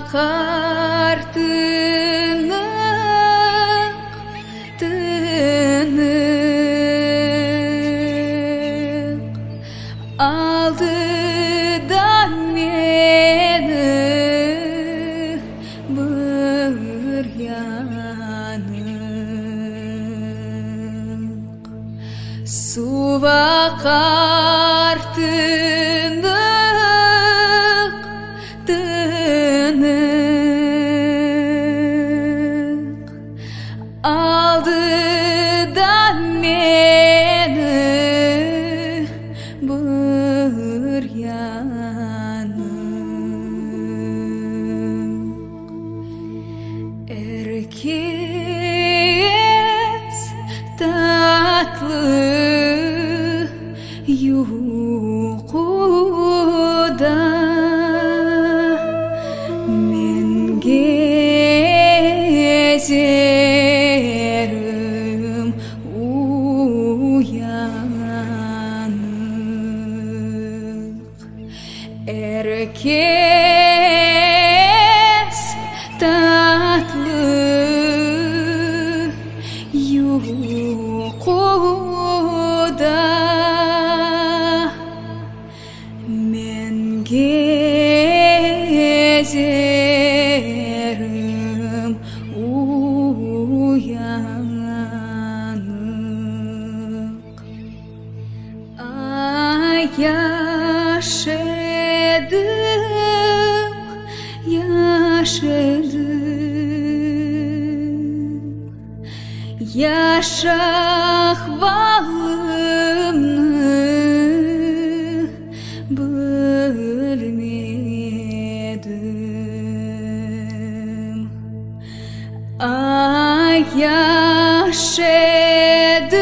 aqar tınıq, tınıq, Aldı da meni bir yanıq. Suv aqar tınıq, tınıq, Aldı da meni bir yanıq. Er kes tatlı yuquda, Men kezerim uyanıq. Er kes tatlı yuquda, Men kezerim uyanıq. Ay, yaş edim, yaş edim, Yaş ahvalımnı bilmedim. Ay, yaş edim,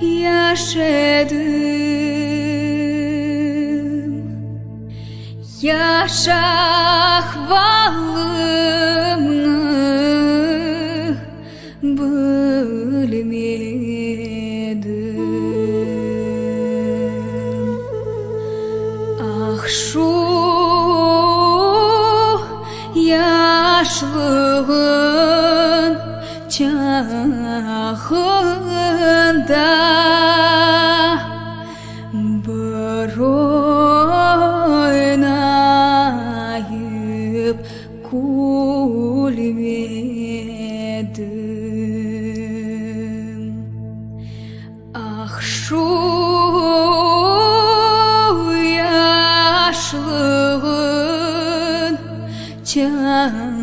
yaş edim, Yaş ahvalımnı bilmedim. Ah, şu yaşlığın çağında Bir oynayıp külmedim. Ah, şu yaşlığın çağında.